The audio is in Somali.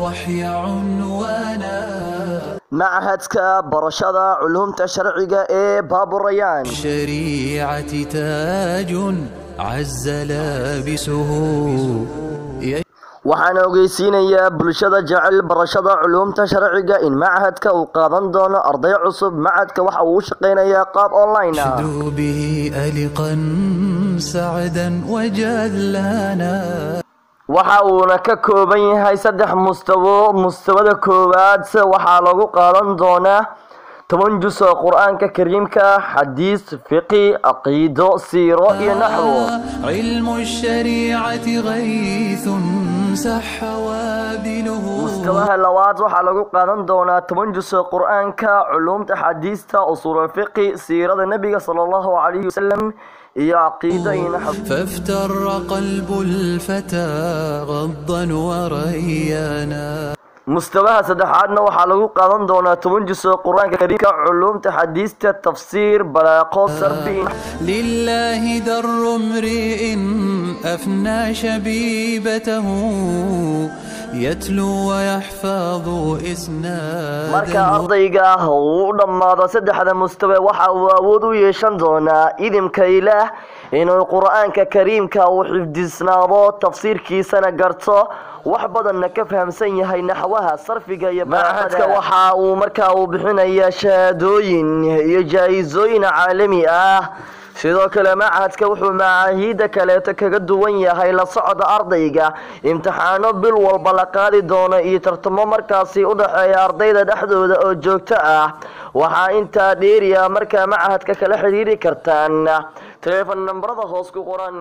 الوحي عنوانا. Machadka barashada culuumta sharciga ee Baaburayaan. الشريعة تاج عز لابسه. Waxaana ogeysiinayaa bulshada jecel barashada culuumta sharciga in machadka uu qaadan doono arday cusub. Machadka waxa uu u shaqeynayaa qaab online ah. يشدو به ألقا سعدا وجلانا. Waxa uuna ka kooban yahay 3 mustawo. Mustawada koowaad waxaa lagu qaadan doonaa 10 juz oo Qur-aanka Kariimka, xadiis, fiqi, caqiido, siiro iyo naxwo. علم الشريعة غيث سح وابله. Mustawaha labaad waxaa lagu qaadan doonaa 10 juz oo Qur-aanka, culuumta xadiista, usuul fiqi, siirada Nabiga sallallahu alayhi wasallam iyo caqiido iyo naxwo. فافتر قلب الفتى غضا وريانا. Mustawaha saddexaadna waxaa lagu qaadan doonaa 10 juz oo Qur-aanka Kariimka, culuumta xadiista, tafsiir, balaaqo, sarfi. لله در امرئ أفنى شبيبته يتلو ويحفظ إسنادا. Marka ardayga uu u dhammaado 3da mustawe, waxa uu awood u yeeshan doonaa idinka Ilaah inuu Qur-aanka Kariimka uu xifdisnaado, tafsiirkiisana garto, wax badanna ka fahamsan yahay naxwaha, sarfiga iyo machadka. Waxa uu markaa uu bixinayaa shahaadooyin iyo jaa-isooyin caalami ah. Sidoo kale machadka wuxuu macaahiidda kaleeto kaga duwan yahay la socda ardayga, imtixaano bil walba la qaadi doono iyo tartamo markaasi u dhexeeya ardayda dhexdooda oo joogto ah. Waxaa intaa dheeriya markaa machadka kala xiriiri kartaan taleefon nambarada hoos ku qoran.